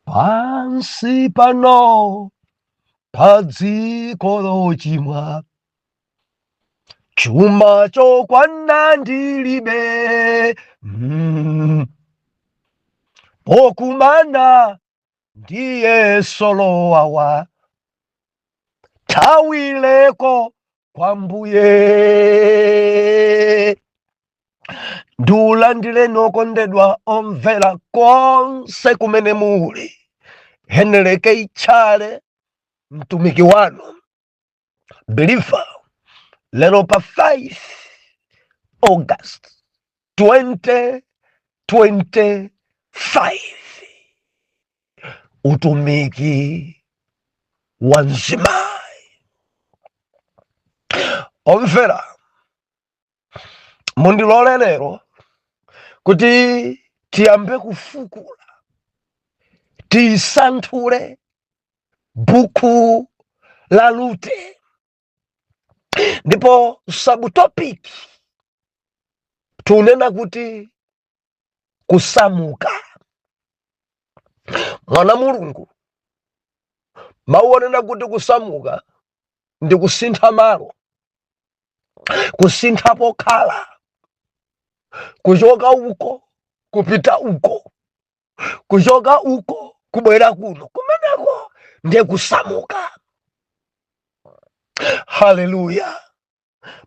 Pansi pano pa dziko lochimwa, chuma chokwana ndilibe. Pokumana ndi yeso lowawa, thawileko kwa Mbuye. Ndiulandireni okondedwa omvera konse kumene muli. Heneleke Itchale, mtumiki wanu believer, lero pa 5 August 2025, utumiki wa mzimayi. Omvera, mundilole lero kuti tiyambe kufukula, tisanthule buku la Rute, ndipo subtopic tunena kuti kusamuka. Mwana Mulungu, mawu onena kuti kusamuka ndi kusintha malo, kusintha pokhala, kuchoka uko kupita uko, kuchoka uko kubwera kuno, kumeneko ndiye kusamuka. Haleluya!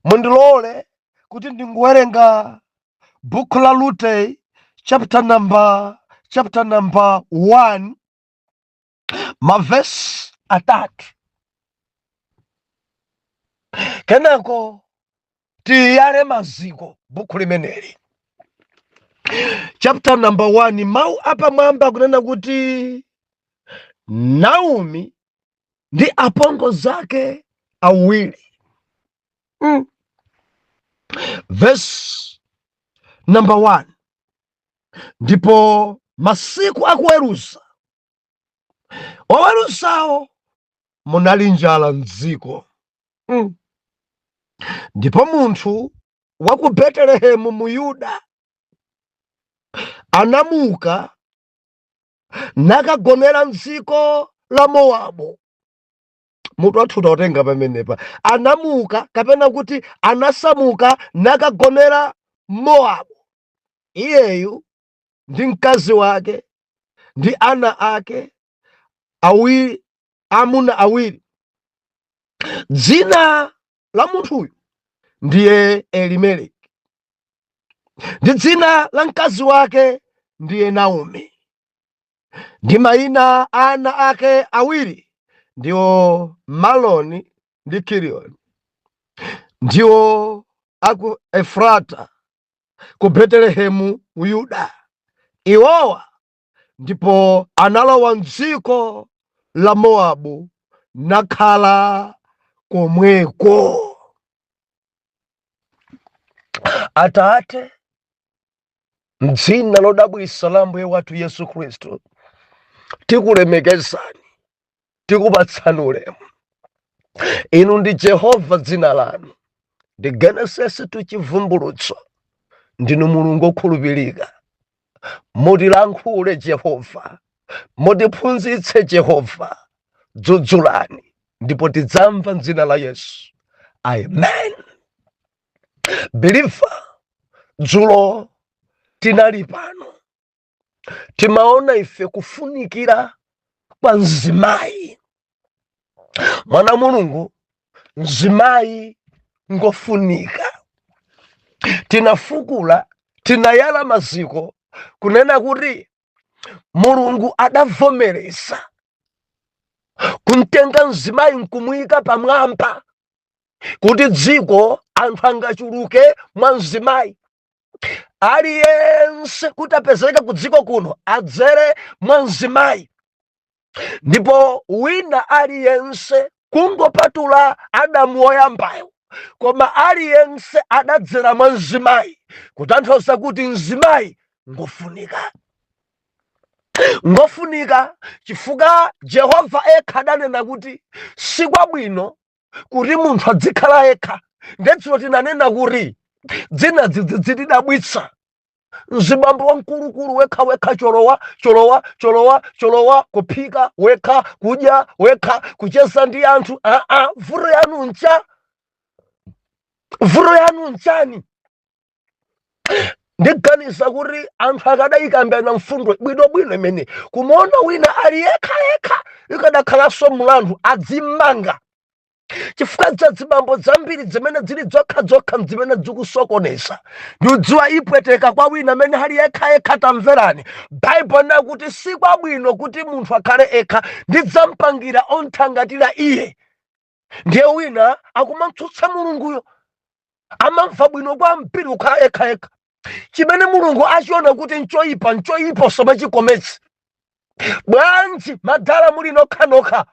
Mundilole kuti ndingowerenga buku la Rute, chapter number 1, mavesi 3, kenako tiyale maziko buku limeneli. Chapter number 1, mawu apamwamba kunena kuti Naomi ndi apongozi ake awiri. Verse number 1: Ndipo masiku akuweruza oweruzawo munali njala mdziko. Ndipo munthu wa ku Betelehemu mu Yuda anamuka nakagonera mdziko la Mowabu. Mutu wathu tautenga pamenepa, anamuka kapena kuti anasamuka nakagonera Mowabu, iyeyu ndi mkazi wake ndi ana ake awiri, amuna awiri. Dzina la munthuyu ndiye Elimeleki, ndi dzina la mkazi wake ndiye Naomi, ndi mayina ana ake awiri ndiwo Maloni ndi Kiliyoni, ndiwo aku Efrata ku Betelehemu mu Yuda. Iwowa ndipo analowa mdziko la Mowabu nakhala komweko. Atate, mdzina lodabwisa la Ambuye wathu Yesu Khristu, tikulemekezani, tikupatsani ulemu. Inu ndi Jehova dzina lanu, ndi Genesis to Chivumbulutso, ndinu Mulungu okhulupirika. Mutilankhule Jehova, mutiphunzitse Jehova, dzudzulani ndipo tidzamva mdzina la Yesu, amen. Believer, dzulo tinali pano, timaona ife kufunikira kwa mzimayi. Mwana Mulungu, mzimayi ngofunika. Tinafukula, tinayala maziko kunena kuti Mulungu adavomereza kumtenga mzimayi nkumuyika pamwamba, kuti dziko anthu angachuluke mwa mzimayi. Aliyense kuti apezeke ku dziko kuno adzere mwa mzimayi, ndipo wina aliyense kungopatula Adamu woyambayo, koma aliyense adadzera mwa mzimayi, kutanthauza kuti mzimayi ngofunika, ngofunika, chifukwa Jehova ekha adanena kuti sikwabwino kuti munthu adzikhala yekha. Ndetsulo tinanena kuti dzina dzidzidzi tidabwitsa. Mzibambo wamkulukulu wekha wekha, cholowa cholowa cholowa cholowa, kuphika wekha, kudya wekha, kucheza ndi anthu. Aa, vuto yanu ncha, vuto yanu nchani? Ndiganiza kuti anthu akadayikambirana mfundo bwinobwino imene kumaona wina ali yekha yekha, ikadakhalanso mlandu, adzimanga, chifukwa dzadzibambo zambiri zimene zili zokhazokha zimene zikusokoneza. Ndiudziwa ipweteka kwa wina amene ali yekha yekha. Tamverani, Baibulo nakuti sikwabwino kuti munthu akhale ekha, ndidzamupangira onthangatira iye. Ndiye wina akumatsutsa Mulunguyo, amamva bwino kwambiri kukhala yekha yekha. Chimene Mulungu achiona kuti nchoyipa, nchoyipa, osamachikometse. Bwanji madala muli nokhanokha?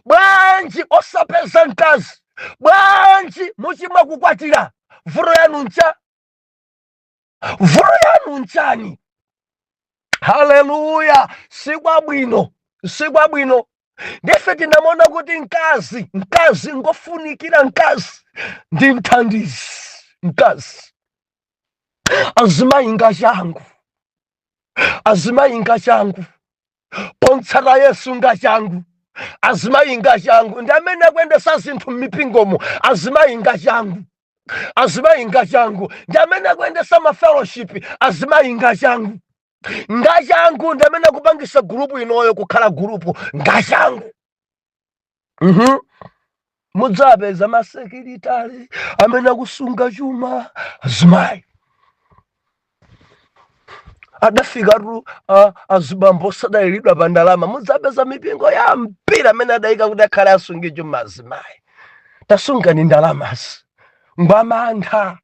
Bwanji osapeza mkazi? Bwanji muchimwa kukwatira? Vuto yanu ncha, vuto yanu nchani? Haleluya! Sikwabwino, sikwabwino. Ndife tinamona kuti mkazi, mkazi ngofunikira, mkazi ndi mthandizi. Mkazi, azimayi ngachangu, azimayi ngachangu pontsata Yesu, ngachangu. Azimayi ngachangu, ndi amene akuyendesa zinthu m'mipingomo. Azimayi ngachangu, azimayi ngachangu, ndi amene akuyendesa mafellowship. Azimayi ngachangu, ngachangu, ndi amene akupangisa group inoyo kukhala group, ngachangu. Mudzapeza masecretary amene akusunga chuma, azimayi. Adafikatu azibambo osadaliridwa pa ndalama. Mudzapeza mipingo ya mpira amene adayika kuti akhale asunge chuma, azimayi. Tasungani ndalamazi. Ngwamantha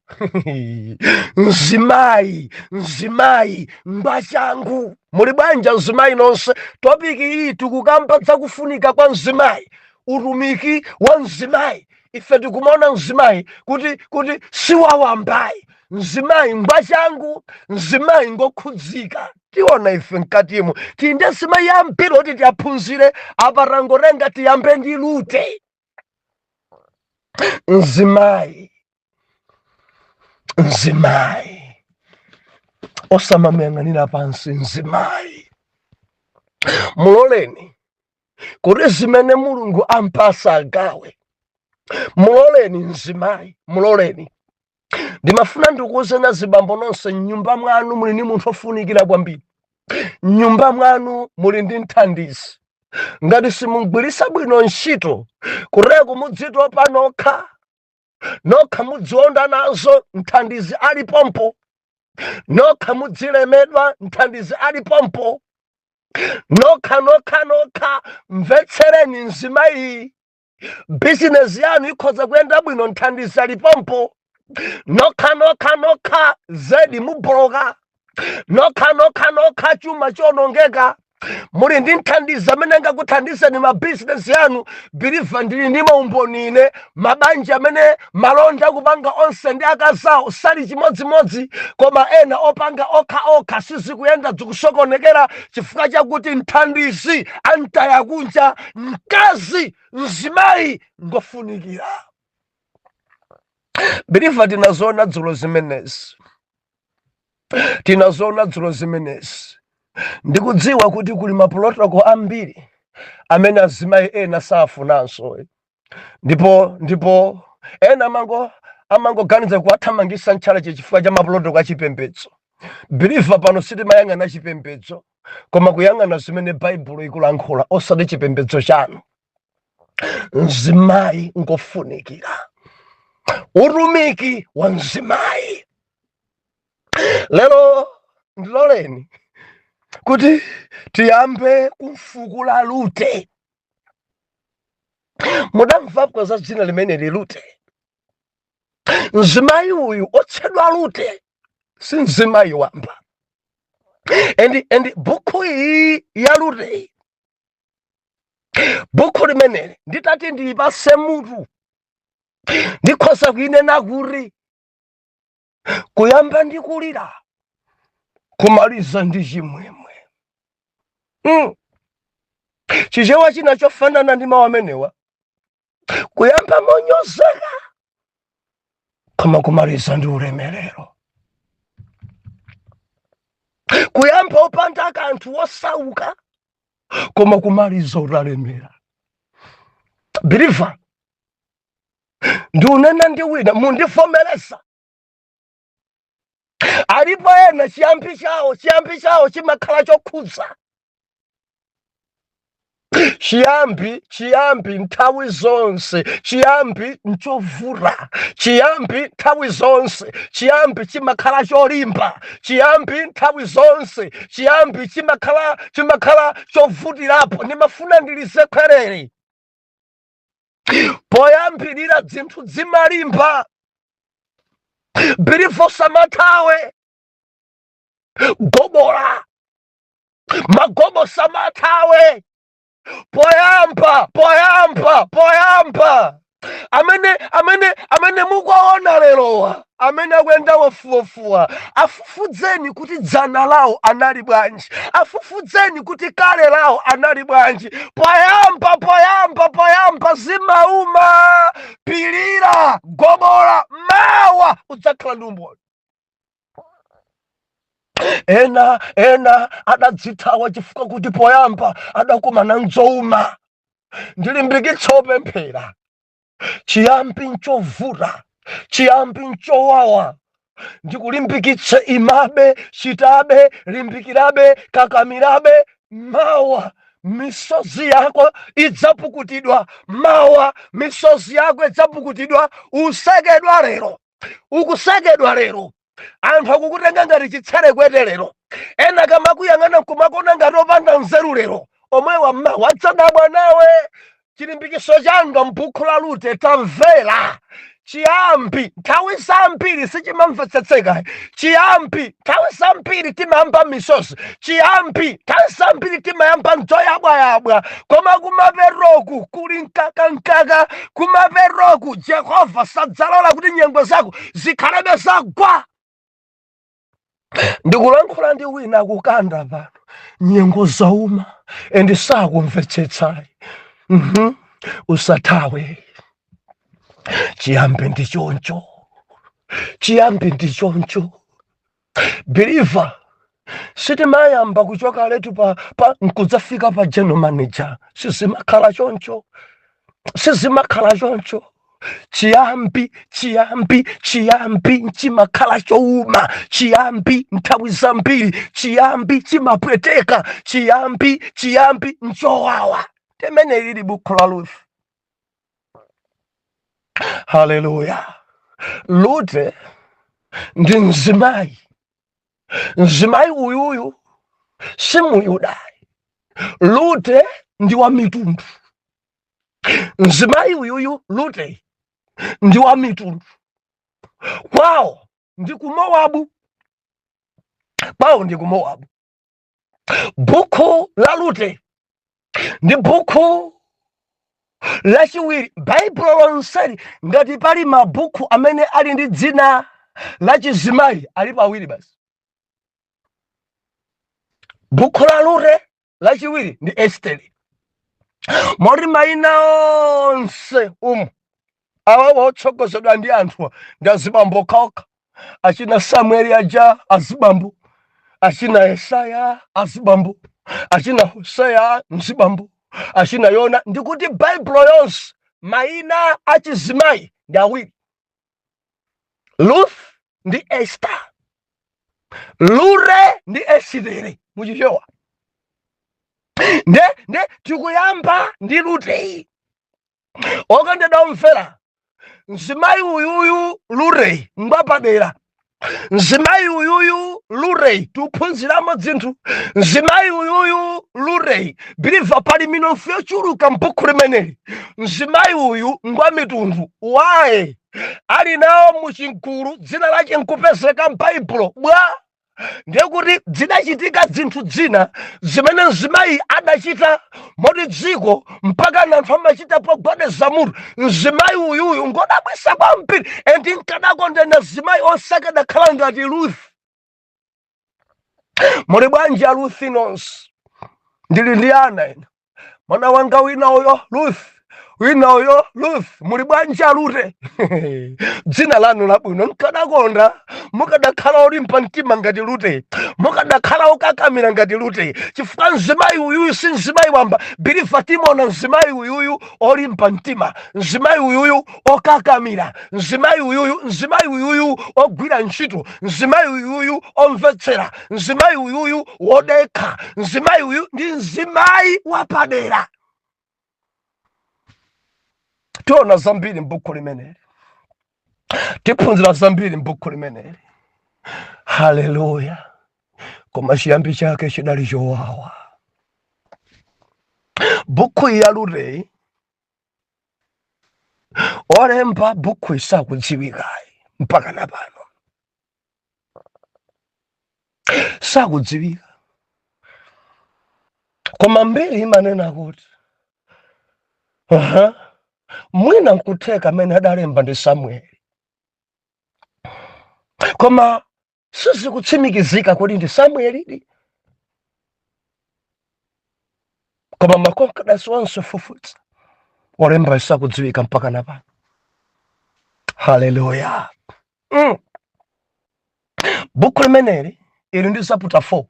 mzimayi, mzimayi ngwachangu. Muli bwanja mzimayi nonse? Topic iyi tikukamba zakufunika kwa mzimayi, utumiki wa mzimayi. Ife tikumaona mzimayi kuti siwawambayi. Mzimayi ngwachangu, mzimayi ngokhudzika. Tiona ife mkatimo tili ndi azimayi ambiri oti tiaphunzire. Apa tangotenga, tiyambe ndi Rute. Mzimayi, mzimayi osamamuyang'anira pansi. Mzimayi muloleni kuti zimene Mulungu ampasa agawe. Muloleni mzimayi, muloleni. Ndimafuna ndikuwuzeni azibambo nonse, mnyumba mwanu muli ndi munthu ofunikira kwambiri. Mnyumba mwanu muli ndi mthandizi. Ngati simugwirisa bwino ntchito, kuteko mudzitopa nokha nokha, mudzionda nazo, mthandizi ali pompo. Nokha mudzilemedwa, mthandizi ali pompo. Nokha nokha nokha. Mvetsereni mzimayi, bizinesi yanu ikhoza kuyenda bwino, mthandizi ali pompo. Nokha nokha nokha zedi muboloka, nokha nokha nokha chuma chionongeka. Muli ndi mthandizi amene angakuthandizeni mabizinesi yanu. Believer, ndili ndi maumboni ine, mabanja amene malonda akupanga onse ndi akazawo sali chimodzimodzi, koma ena opanga okha okha sizikuyenda, zikusokonekera chifukwa chakuti mthandizi antaya kunja. Mkazi, mzimayi ngofunikira. Believer, tinazoona dzulo zimenezi, tinazoona dzulo zimenezi. Ndikudziwa kuti kuli maprotocol ambiri amene azimayi ena safunanso, ndipo ena amangoganiza kuwathamangisa mtchalitchi chifukwa cha maprotocol achipembedzo. Believer, pano sitimayang'ana chipembedzo, koma kuyang'ana zimene Baibulo ikulankhula, osati chipembedzo chanu. Mzimayi ngofunikira, utumiki wa mzimayi. Lero ndiloleni kuti tiyambe kumfukula Rute. Mudamvapo za dzina limeneli, Rute? Mzimayi uyu otchedwa Rute si mzimayi wamba. And bukhu iyi ya Rute, bukhu limeneli nditati ndiyipase mutu, ndikhoza kuinena kuti kuyamba ndi kulira, kumaliza ndi chimwemwe. Chichewa china chofanana ndi mawu amenewa: kuyamba monyozeka koma kumaliza ndi ulemerero. Kuyamba opanda kanthu, wosauka, koma kumaliza utalemera. Believer, ndiunena ndi wina, mundivomereza, alipo ena chiyambi chawo chimakhala chokhudza. Chiyambi nthawi zonse, chiyambi nchovuta. Chiyambi nthawi zonse, chiyambi chimakhala cholimba. Chiyambi nthawi zonse, chiyambi chimakhala chovutirapo. Ndimafuna ndilize khwerere: poyambirira zinthu zimalimba. Believer, samathawe gobola magobo, samathawe poyamba, poyamba, poyamba. Amene mukuwaona lerowa, amene akuyenda wafuwafuwa, afufudzeni kuti dzana lawo anali bwanji, afufudzeni kuti kale lawo anali bwanji. Poyamba, poyamba, poyamba zimauma. Pilira, gobola, mawa udzakhala ndi umboni. Ena adadzithawa chifukwa kuti poyamba adakumana nzouma. Ndilimbikitsa opemphera: chiyambi nchovuta, chiyambi nchowawa. Ndikulimbikitse: imabe, chitabe, limbikirabe, kakamirabe. Mawa misozi yako idzapukutidwa, mawa misozi yako idzapukutidwa. Usekedwa lero, ukusekedwa lero, anthu akukutenga ngati chitserekwete lero, ena kamakuyang'ana nkumakona ngati opanda nzeru lero, omwewa mmawa adzadabwa nawe. Chilimbikiso changa m'buku la Rute, tamvera: chiyambi nthawi zambiri sichimamvetsetseka. Chiyambi nthawi zambiri timayamba misozi, chiyambi nthawi zambiri timayamba nzoyabwayabwa, koma kumaperoku kuli mkakankaka. Kumaperoku Jehova sadzalola kuti nyengo zako zikhalebe zagwa. Ndikulankhula ndi wina akukanda pano, nyengo zauma and sakumvetsetsayi. Usathawe, chiyambi ndi choncho, chiyambi ndi choncho. Believer, sitimayamba kuchoka letu pa nkudzafika pa general manager. Sizimakhala choncho, sizimakhala choncho. Chiyambi, chiyambi, chiyambi chimakhala chouma. Chiyambi nthawi zambiri, chiyambi chimapweteka. Chiyambi, chiyambi nchowawa. Temene lili buku la Ruth. Haleluya! Rute ndi mzimayi. Mzimayi uyuyu si Muyudayi. Rute ndi wa mitundu. Mzimayi uyuyu Rute ndi wa mitundu, kwawo ndi ku Mowabu, kwawo ndi ku Mowabu. Buku la Rute ndi buku lachiwiri Baibulo lonseli. Ngati pali mabuku amene ali ndi dzina la chizimayi, alipo awiri basi: buku la Rute, lachiwiri ndi Esteri. Moti mayina onse umu awawa otsogozedwa ndi anthu ndi azibambo okhaokha. Achina Samueli aja azibambo, achina Yesaya azibambo, achina Hoseya mzibambo, achina Yona. Ndikuti Baibulo yonse mayina achizimayi ndi awiri, Ruth ndi Esther, Rute ndi Esitere muchichewa. Nde tikuyamba ndi Ruteyi. Okondedwa omvera, mzimayi uyuyu Ruteyi ngwapadera. Mzimayi uyuyu Ruteyi tiphunziramo zinthu. Mzimayi uyuyu Ruteyi, believer, pali minofu yochuluka m'buku limeneli. Mzimayi uyu ngwa mitundu waye, ali nawo muchigulu, dzina lake nkupezeka m'Baibulo bwa. Ndiye kuti zidachitika zinthu zina zimene mzimayi adachita moti dziko mpaka anthu amachita pogwedeza mutu. Mzimayi uyuyu ngodabwisa kwambiri, and nkadakondena mzimayi onse akadakhala ngati Ruth. Muli bwanji a Ruth nonse? Ndili ndi ana ena, mwana wanga wina uyo Ruth. Wina uyo Ruth, muli bwanji Rute? Dzina lanu labwino. Nkadakonda mukadakhala olimba mtima ngati Rute, mukadakhala okakamira ngati Rute, chifukwa mzimayi uyuyu si mzimayi wamba. Believer, timaona mzimayi uyuyu olimba mtima, mzimayi uyuyu okakamira, mzimayi uyuyu, mzimayi uyuyu ogwira ntchito, mzimayi uyuyu omvetsera, mzimayi uyuyu wodekha, mzimayi uyu ndi mzimayi wapadera. Tiona zambiri m'buku limeneli, tiphunzira zambiri m'buku limeneli. Haleluya! Koma chiyambi chake chidali chowawa. Buku iyi ya Ruteyi, olemba buku isakudziwikayi mpaka na pano sakudziwika, koma mbiri imanena kuti mwina nkutheka amene adalemba ndi Samueli, koma sizikutsimikizika kuti ndi Samuelidi. Koma makonkadasi onse fufutsa, olemba sakudziwika mpaka na pano. Haleluya! Buku limeneli ili ndi zaputa 4,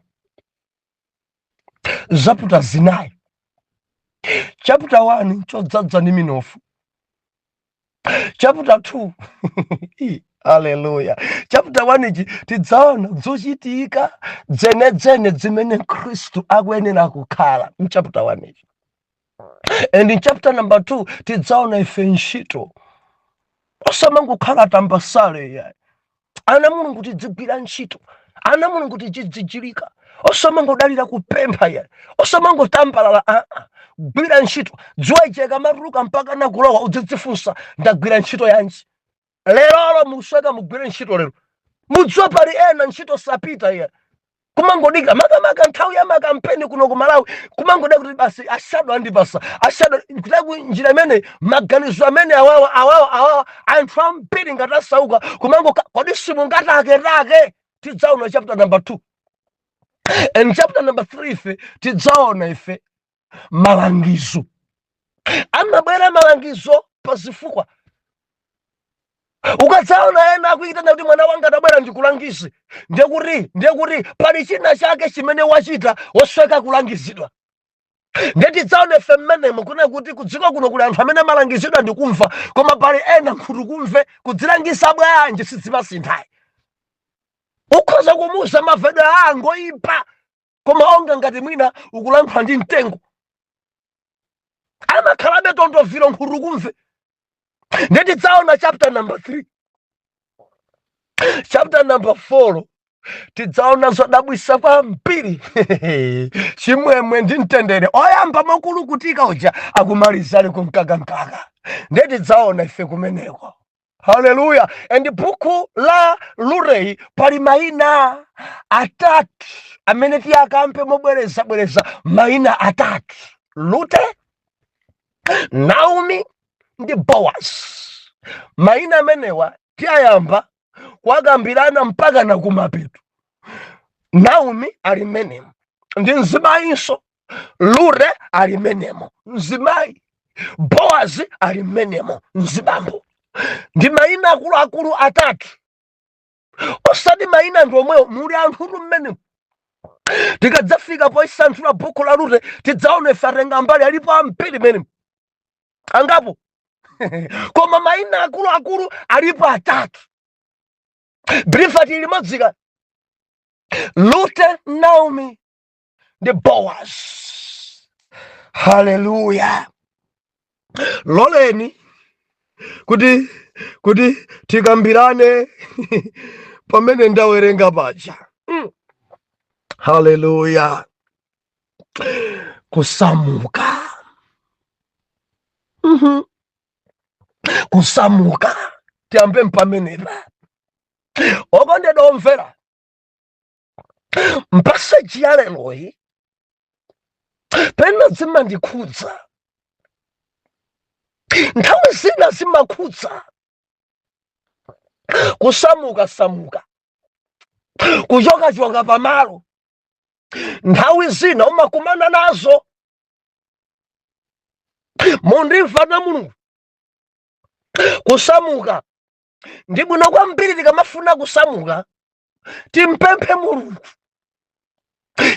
zaputa zinayi. Chapter 1 chodzadza ndi minofu. Chapter 2, haleluya, chapter 1 ichi tidzaona zochitika dzenedzene zimene Khristu akuyenera kukhala mchapter 1 ichi. And in chapter number 2 tidzaona ife ntchito, osamangokhala tambasale yayi. Ana Mulungu tidzigwira ntchito, ana Mulungu tidzidzichilika, osamangodalira kupempha yayi, osamangotambalala. Aa, gwira ntchito. Dzuwa ije kamatuluka mpaka nakulowa, udzidzifunsa, ndagwira ntchito yanji lerolo? Musweka mugwire ntchito lero. Mudziwe pali ena ntchito sapita iya, kumangodika, makamaka nthawi ya makampeni kuno ku Malawi, kumangodika kuti basi ashado andipasa, ashado kutaku. Njira imene maganizo amene awawa awawa awawa, anthu ambiri ngati asauka kumango, kodi simungataketake? Tidzaona chapter number 2 and chapter number 3. Ife tidzaona ife malangizo amabwera, malangizo pa zifukwa. Ukadzaona ena akuitana kuti mwana wanga atabwera ndikulangize, ndiye kuti pali china chake chimene wachita wosweka kulangizidwa. Ndiye tidzaona ife mmenemo kuna kuti kudziko kuno kuli anthu amene amalangizidwa ndikumva, koma pali ena nkhutu kumve, kudzilangisa bwanji sizimasinthayi. Ukhoza kumuuza mavedwe angoipa, koma onga ngati mwina ukulankhula ndi mtengo, amakhalabe tondoviro, nkhutu kumve. Ndiye tidzaona chapter number 3. Chapter number 4 tidzaona zodabwisa kwambiri, chimwemwe ndi mtendere. Oyamba mokulukutika uja akumaliza ali kumkakankaka. Ndiye tidzaona ife kumeneko. Haleluya! And buku la Ruteyi pali mayina atatu amene tiyakampe mobwerezabwereza, mayina atatu: Rute, Naomi ndi Boaz. Mayina amenewa tiyayamba kuwakambirana mpaka na kumapeto. Naomi ali mmenemo ndi mzimayinso, Rute ali mmenemo mzimayi, Boazi ali mmenemo mzibambo. Ndi mayina akuluakulu atatu, osati mayina ndi omwewo, muli anthutu mmenemo. Tikadzafika poisanthula buku la Rute, tidzaona ife atenga mbali alipo ambiri mmenemo, angapo, koma mayina akuluakulu alipo atatu. Believer, tili limodzika: Rute, Naomi ndi Boaz. Haleluya! Loleni kuti tikambirane pamene ndawerenga paja. Haleluya! Kusamuka. Kusamuka, tiyambe mpamenepa. Okondedwa omvera, mpassage ya leroyi pena zimandikhudza, nthawi zina zimakhudza. Kusamuka samuka, kuchokachoka pamalo, nthawi zina umakumana nazo. Mundimva na Mulungu? Kusamuka ndi bwino kwambiri. Tikamafuna kusamuka, timpemphe Mulungu.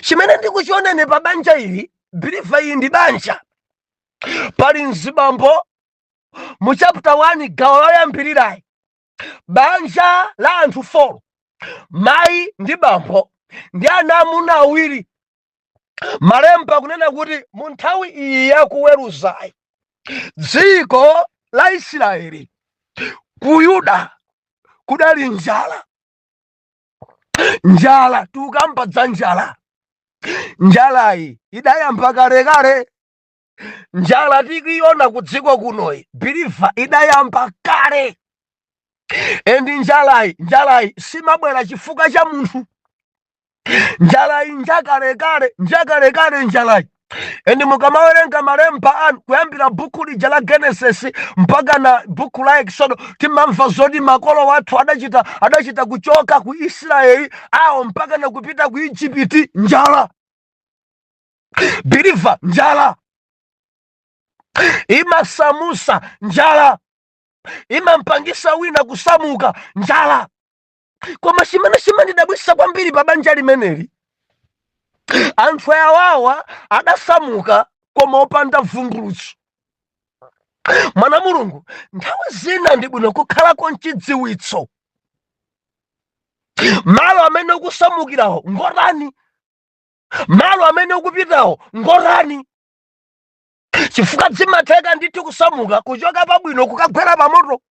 Chimene ndikuchionene pa banja ili, believer, iyi ndi banja. Pali mzibambo mu chapter 1, gawo loyambirirayi, banja la anthu 4, mayi ndi bambo ndi ana amuna awiri. Malemba kunena kuti mu nthawi iyi yakuweruzayi, dziko la Israeli, ku Yuda, kudali njala. Njala, tikukamba za njala. Njalayi idayamba kalekale. Njala tikuiona ku dziko kunoyi, believer, idayamba kale. And njalayi simabwera chifukwa cha munthu. Njalayi njakalekale, njakalekale njalayi. And mukamawerenga malemba anu, kuyambira buku lija la Genesis mpaka na buku la Exodo, timamva zoti makolo wathu adachita kuchoka ku Israeli awo mpaka na kupita ku Igupti. Njala, believer, njala imasamusa, njala imampangisa wina kusamuka, njala. Koma chimene chimandidabwisa kwambiri pa banja limeneli, anthu awawa adasamuka koma opanda vumbulutso. Mwana Mulungu, nthawi zina ndi bwino kukhalako mchidziwitso. Malo amene ukusamukirawo ngotani? Malo amene ukupitawo ngotani? Chifukwa zimatheka ndithu kusamuka kuchoka pabwino kukagwera pamoto.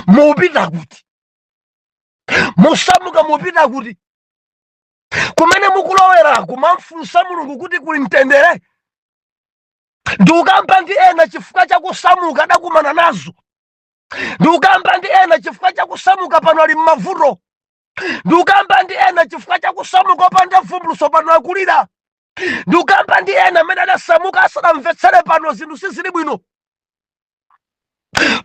Mupita kuti? Musamuka mupita kuti? Kumene mukuloweraku, mwamfunsa Mulungu kuti kuli mtendere? Ndikukamba ndi ena chifukwa chakusamuka adakumana nazo. Ndikukamba ndi ena chifukwa chakusamuka pano ali m'mavuto. Ndikukamba ndi ena chifukwa chakusamuka opanda vumbulutso pano akulira. Ndikukamba ndi ena amene adasamuka asadamvetsere, pano zinthu sizili bwino.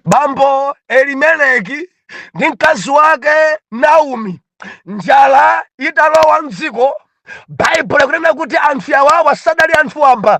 Bambo Elimeleki ndi mkazi wake Naomi, njala italowa mdziko, Baibulo kunena kuti anthu awawa sadali anthu wamba.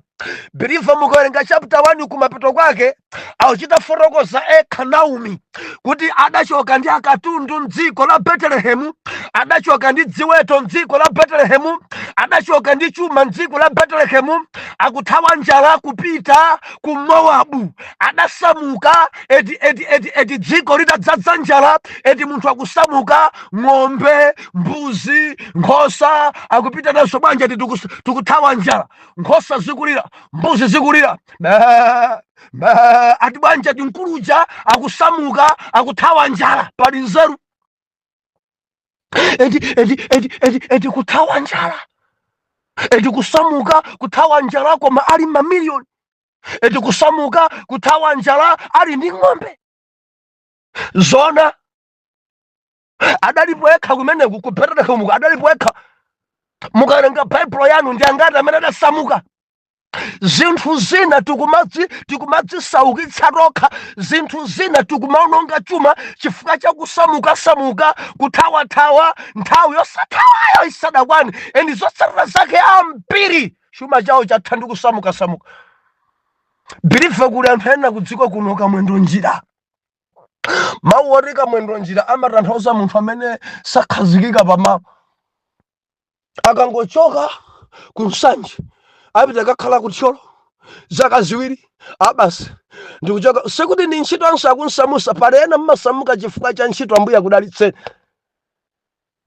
Believer, mukawerenga chapter 1 kumapeto kwake, akuchita fotokoza ekha Naomi kuti adachoka ndi akatundu mdziko la Betelehemu, adachoka ndi dziweto mdziko la Betelehemu, adachoka ndi chuma mdziko la Betelehemu, akuthawa njala kupita ku Mowabu. Adasamuka eti eti eti eti dziko litadzadza njala. Eti munthu akusamuka, ng'ombe, mbuzi, nkhosa akupita nazo. Bwanja ati tikuthawa njala. Nkhosa zikulira, mbuzi zikulira, "Mee, mee." Ati bwanja ati mkuluja akusamuka, akuthawa njala. Pali nzeru eti eti eti eti eti kuthawa njala, eti kusamuka kuthawa njala koma ali mamiliyoni, eti kusamuka kuthawa njala ali ndi ng'ombe. Zona adalipo yekha kumeneku ku Betelehemu? Adalipo yekha? Mukawerenga Baibulo yanu, ndi angati amene adasamuka? Zinthu zina tikumadzisaukitsa tokha. Zinthu zina tikumaononga chuma chifukwa cha kusamukasamuka, kuthawathawa nthawi yosathawayo isadakwane. And zotsatira zake, ambiri chuma chawo chatha ndi kusamukasamuka. Believer, kuli anthu ena kudziko kuno, kamwendo njira. Mawu oti kamwendo njira amatanthauza munthu amene sakhazikika pamalo. Akangochoka ku Nsanje apita kakhala ku Thyolo zaka 2, abasi ndikuchoka. Sikuti ndi ntchito anso akunsamusa. Pali ena mmasamuka chifukwa cha ntchito. Ambuye akudalitseni,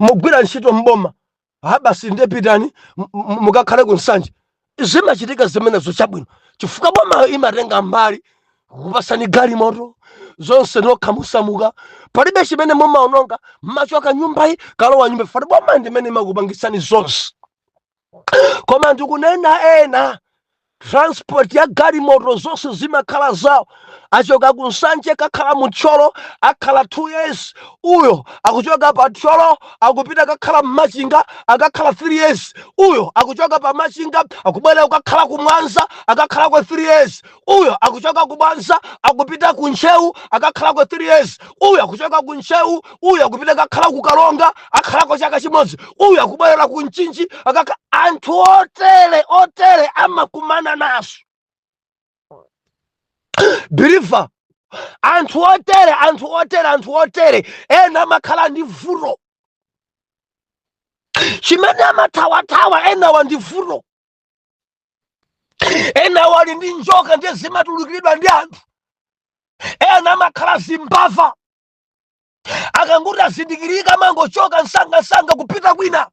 mugwira ntchito mboma, abasi ndepitani mukakhale ku Nsanje. Zimachitika zimenezo, chabwino, chifukwa boma imatenga mbali kupasani galimoto, zonse, nokha musamuka, palibe chimene mumaononga. Mmachoka nyumbayi kalowa nyumba fati, boma ndimene imakupangisani zonse. Koma ndikunena ena, transport ya galimoto, zonse zimakhala zawo. Achoka ku Nsanje kakhala mu Thyolo, akhala 2 years. Uyo akuchoka pa Thyolo akupita kakhala mMachinga, akakhala 3 years. Uyo akuchoka pa Machinga akubwera kukakhala ku Mwanza, akakhala kwa 3 years. Uyo akuchoka ku Mwanza akupita ku Ntcheu, akakhala kwa 3 years. Uyo akuchoka ku Ntcheu, uyo akupita kakhala ku Kalonga, akhalako chaka chimodzi. Uyo akubwerera ku Mchinji akakha. Anthu otere amakumana naso. Believer, anthu otere, anthu otere, anthu otere ena amakhala ndi vuto chimene amathawathawa. Enawa ndi vuto, enawa ali ndi njoka, ndiye zimatulukiridwa ndi anthu. Ena amakhala zimbava, akanguti azindikirika amangochoka msangamsanga kupita kwina.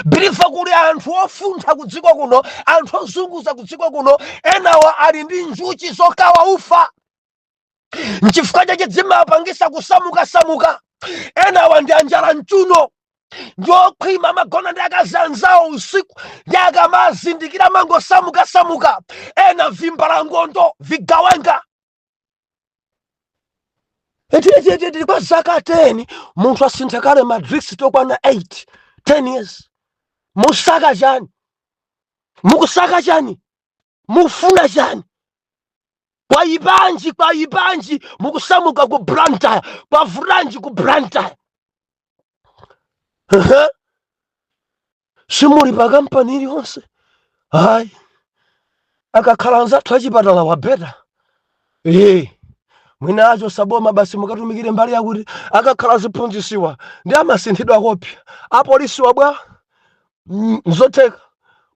Believer, kuli anthu ofuntha ku dziko kuno, anthu ozunguza ku dziko kuno. Enawa ali ndi njuchi zokawa ufa, nchifukwa chache zimapangisa kusamukasamuka. Enawa ndi anjala mchuno, ndi okhwima, amagona ndi akazi anzawo usiku, ndi akamazindikira amangosamukasamuka. Ena vimbalangondo, vigawenga. Eti kwa zaka 10 munthu asintha kale ma district okwana 8, 10 years. Musaka chani? Mukusaka chani? Mufuna chani? Kwayipanji? Kwayipanji mukusamuka ku Blantyre? Kwavutanji ku Blantyre? Ehe. Simuli pa kampani iliyonse, hayi. Akakhala anzathu achipatala wa better, ee, mwina acho saboma basi, mukatumikire mbali yakuti. Akakhala ziphunzisiwa ndi amasinthidwa kopya. Apolisiwa bwa? Nzotheka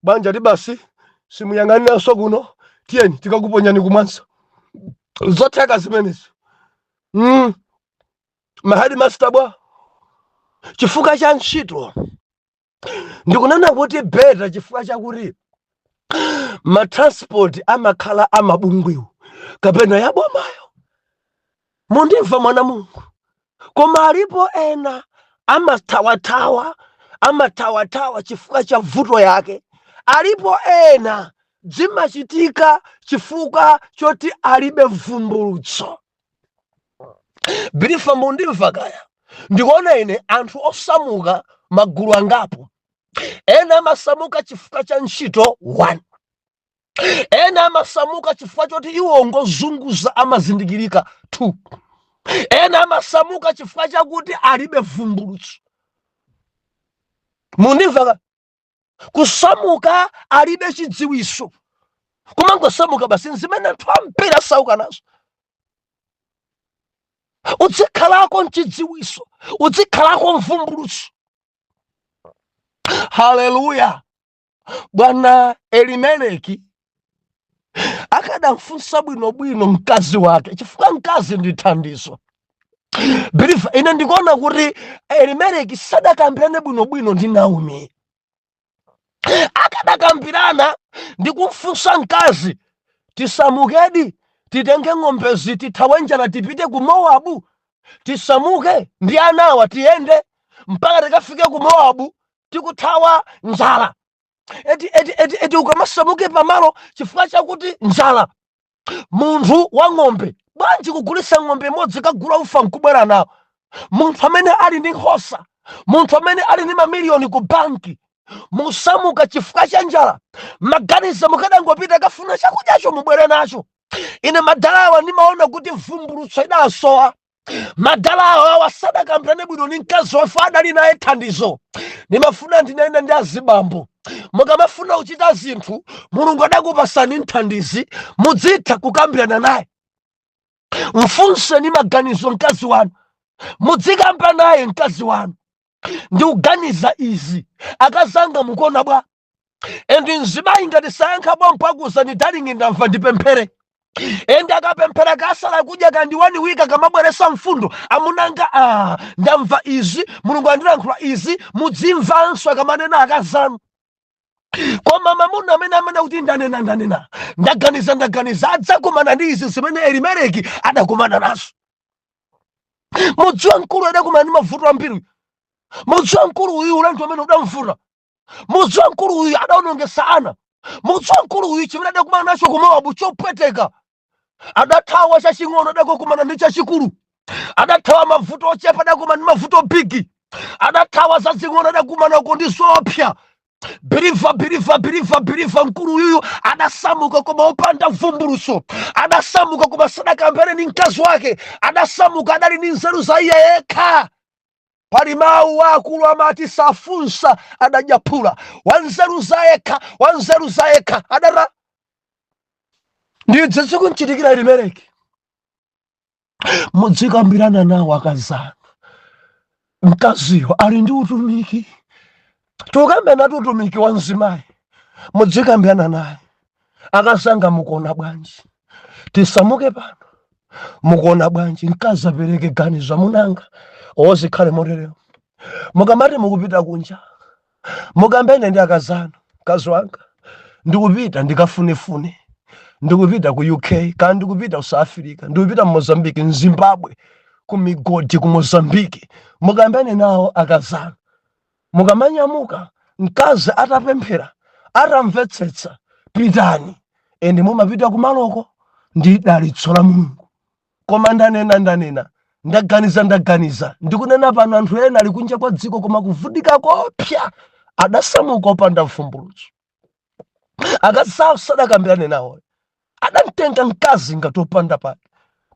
banja ti basi simuyang'aniranso kuno, tiyeni tikakuponyani kumwanza. Zotheka zimenezo. Ma headmaster bwa? Chifukwa cha ntchito. Ndikunena kuti better chifukwa chakuti ma transport amakhala amabungwiwo kapena yabomayo. Mundimva, mwana Mulungu? Koma alipo ena amathawathawa, amathawathawa chifukwa cha vuto yake. Alipo ena zimachitika chifukwa choti alibe vumbulutso. Believer, mundimva kaya? Ndikuona ine anthu osamuka magulu angapo. Ena amasamuka chifukwa cha ntchito, 1. Ena amasamuka chifukwa choti iwo ngozunguza, amazindikirika, 2. Ena amasamuka chifukwa chakuti alibe vumbulutso. Mundimva ka? Kusamuka alibe chidziwiso, kumangosamuka basi, zimene anthu ambiri asauka nazo. Uzikhalako mchidziwiso, uzikhalako mvumbulutso. Haleluya! Bwana Elimeleki akadamfunsa bwinobwino mkazi wake, chifukwa mkazi ndi thandizo. Believer, ine ndikuona kuti Elimeleki sadakambirane bwinobwino ndi Naomi. Akadakambirana ndi kumfunsa mkazi, "Tisamukedi, titenge ng'ombezi, tithawe njala, tipite ku Mowabu, tisamuke ndi anawa, tiyende mpaka tikafike ku Mowabu tikuthawa njala." Eti eti eti eti, ukamasamuke pamalo chifukwa chakuti njala, munthu wa ng'ombe bwanji kugulitsa ng'ombe imodzi, kagula ufa nkubwera nawo? Munthu amene ali ndi nkhosa, munthu amene ali ndi mamiliyoni ku banki, musamuka chifukwa cha njala? Maganizo mukadangopita kafuna chakudyacho, mubwere nacho. Ine madalawa ndimaona kuti vumbulutso idasowa. Madalawa awa sadakambirane bwino ndi mkazi wafe, adali naye thandizo. Ndimafuna ndinene ndi azibambo, mukamafuna kuchita zinthu, Mulungu adakupasani mthandizi, mudzitha kukambirana naye. Mfunseni maganizo mkazi wanu, mudzikamba naye mkazi wanu, "Ndikuganiza izi, akazanga, mukuona bwa?" And mzimayi ngati sayankha pompo, akuuzani, "Darling, ndamva, ndipemphere." And akapemphera, kasala kudya kandi one week, akamabweresa mfundo, "Amunanga, ah, ndamva izi, Mulungu andilankhula izi." Mudzimvanso akamanena akazanu. Koma mamuna amene kuti "Ndanena, ndanena, ndaganiza, ndaganiza," adzakumana ndi izi zimene Elimeleki adakumana nazo. Mudziwa mkulu adakumana ndi mavuto ambiri. Mudziwa mkulu uyu ulendo amene udamvuta. Mudziwa mkulu uyu adaonongesa ana. Mudziwa mkulu uyu chimene adakumana nacho ku Mowabu chopweteka. Adathawa chaching'ono, adakumana ndi chachikulu. Adathawa mavuto ochepa, adakumana ndi mavuto big. Adathawa zazing'ono, adakumana uko ndi zoopsa. Believer, believer, believer, believer, mkulu uyuyu adasamuka koma opanda vumbulutso. Adasamuka koma sadakambane ndi mkazi wake. Adasamuka adali ndi nzeru za iye yekha. Pali mawu akulu amati, "Safunsa adadyaphula." Wanzeru za yekha, wanzeru za yekha adata. Ndidze zikunchitikira Elimeleki. Mudzikambirana nawo akazanu. Mkaziyo ali ndi utumiki, tukambe nati utumiki wa mzimayi. Mudzikambirana naye, akazanga, mukuona bwanji tisamuke pano? Mukuona bwanji? Mkazi apereke ganizo, amunanga, ozikhale moterero. Mukamati mukupita kunja, mukambene ndi akazanu, mkazi wanga, ndikupita ndikafunefune, ndikupita ku UK, kana ndikupita ku South Africa, ndikupita mu Mozambique, mZimbabwe, ku migodi ku Mozambique. Mukambene nawo akazanu. Mukamanyamuka, mkazi atapemphera, atamvetsetsa, pitani. Ende mumapita kumaloko ndi dalitso la Mulungu. Koma ndanena, ndanena, ndaganiza, ndaganiza, ndikunena pano, anthu ena ali kunja kwa dziko koma kuvutika kopsa. Adasamuka opanda mvumbulutso. Akazawo sadakambirane nawo, adamtenga mkazi ngati opanda pake.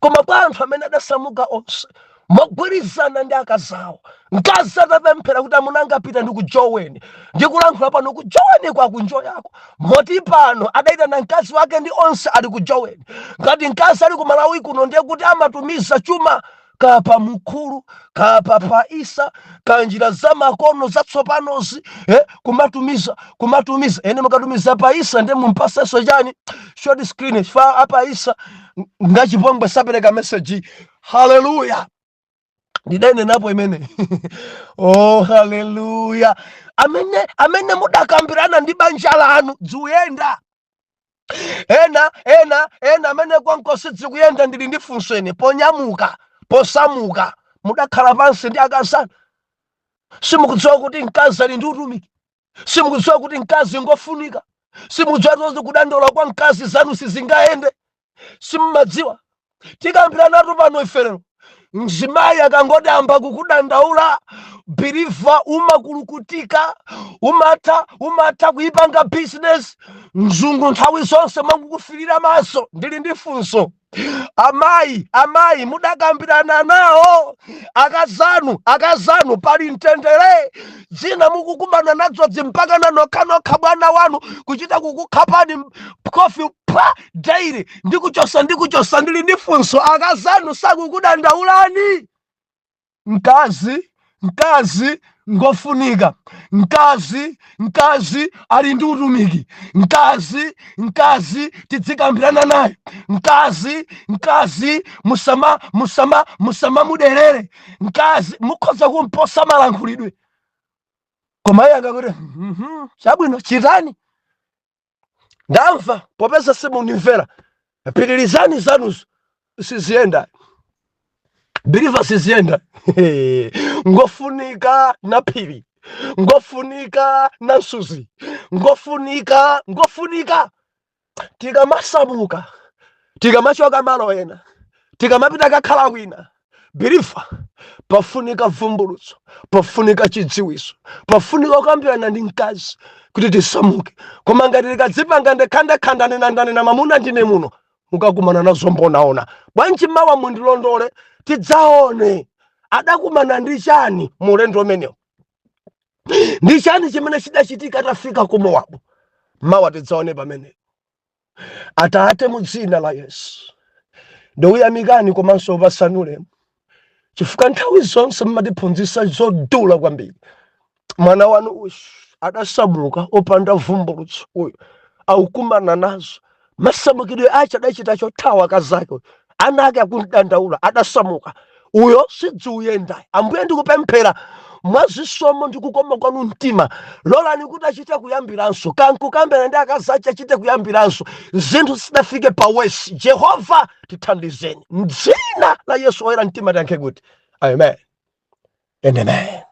Koma kwa anthu amene adasamuka onse mogwirizana ndi akazawo, mkazi atapemphera kuti amunanga, pita ndi kujoweni, ndikulankhula pano kujoweni kwa kunjo yako moti pano adayitana mkazi wake ndi onse ali kujoweni. Ngati mkazi ali ku Malawi kuno, ndiye kuti amatumiza chuma kapa mkhulu, kapa paisa, ka njira za makono zatsopanozi, kumatumiza, kumatumiza. Ene mukatumiza paisa, ndiye mumpasenso chani? Short screen fa apaisa ngachipongwe, sapereka message. Haleluya! Ndidanenapo imene. Oh, haleluya! Amene mudakambirana ndi banja lanu, dziyenda. Ena ena ena amene kwankosi dzikuyenda, ndili ndi funso ine. Ponyamuka, posamuka, mudakhala pansi ndi akazanu? Simukudziwa kuti mkazi ali ndi utumiki? Simukudziwa kuti mkazi ngofunika? Simukudziwa kuti kudandaula kwa mkazi zanu sizingayende? Simmadziwa? Tikambirana pano ife lero. Mzimayi akangodamba kukudandaula, believer, umakulukutika, umatha kuipanga business mzungu nthawi zonse mangukufirira maso. Ndili ndi funso, amayi. Amayi, mudakambirana nawo akazanu? Akazanu, pali mtendere? Zina mukukumana nadzo mpakana nokhanokha, bwana wanu kuchita kukukhapani kofi pa daily, ndikuchosa, ndikuchosa. Ndili ndi funso, akazanu sakukudandaulani? Mkazi, mkazi ngofunika. Mkazi, mkazi ali ndi utumiki. Mkazi, mkazi tidzikambirana naye. Mkazi, mkazi musama muderere. Mkazi mukhoza kumposa malankhulidwe, koma iye angakuti, "Chabwino, chitani, ndamva. Popeza simundimvera, pitirizani zanuzo." Siziyenda, believer, siziyenda. Ngofunika na phiri, ngofunika na msuzi, ngofunika, ngofunika. Tikamasamuka, tikamachoka malo ena, tikamapita kakhala kwina, believer, pafunika vumbulutso, pafunika chidziwiso, pafunika kukambirana ndi mkazi kuti tisamuke. Koma ngati tikadzipanga ndekhandekha, nena ndanena, mamuna ndine muno, mukakumana nazo mbonaona. Bwanji mawa mundilondole, tidzaone adakumana ndi chani mulendo umenewo, ndi chani chimene chidachitika atafika ku Mowabu. Mawa tidzaone pamene. Atate, mu dzina la Yesu, ndikuyamikani komanso kupasani ulemu chifukwa nthawi zonse mmatiphunzitsa zodula kwambiri. Mwana wanu uyu adasamuka opanda vumbulutso, uyu aukumana nazo. Masamukidwe ache adachita chothawa kazake, ana ake akundandaula, adasamuka uyo, sidziuyenda. Ambuye, ndikupemphera mwazisomo ndikukoma kwanu mtima, lolani kuti achite kuyambiranso, kankukambira ndi akazi ache, achite kuyambiranso, zinthu zidafike pa worse. Jehova, tithandizeni mdzina la Yesu oyera mtima. Tiyankhe kuti amen and amen.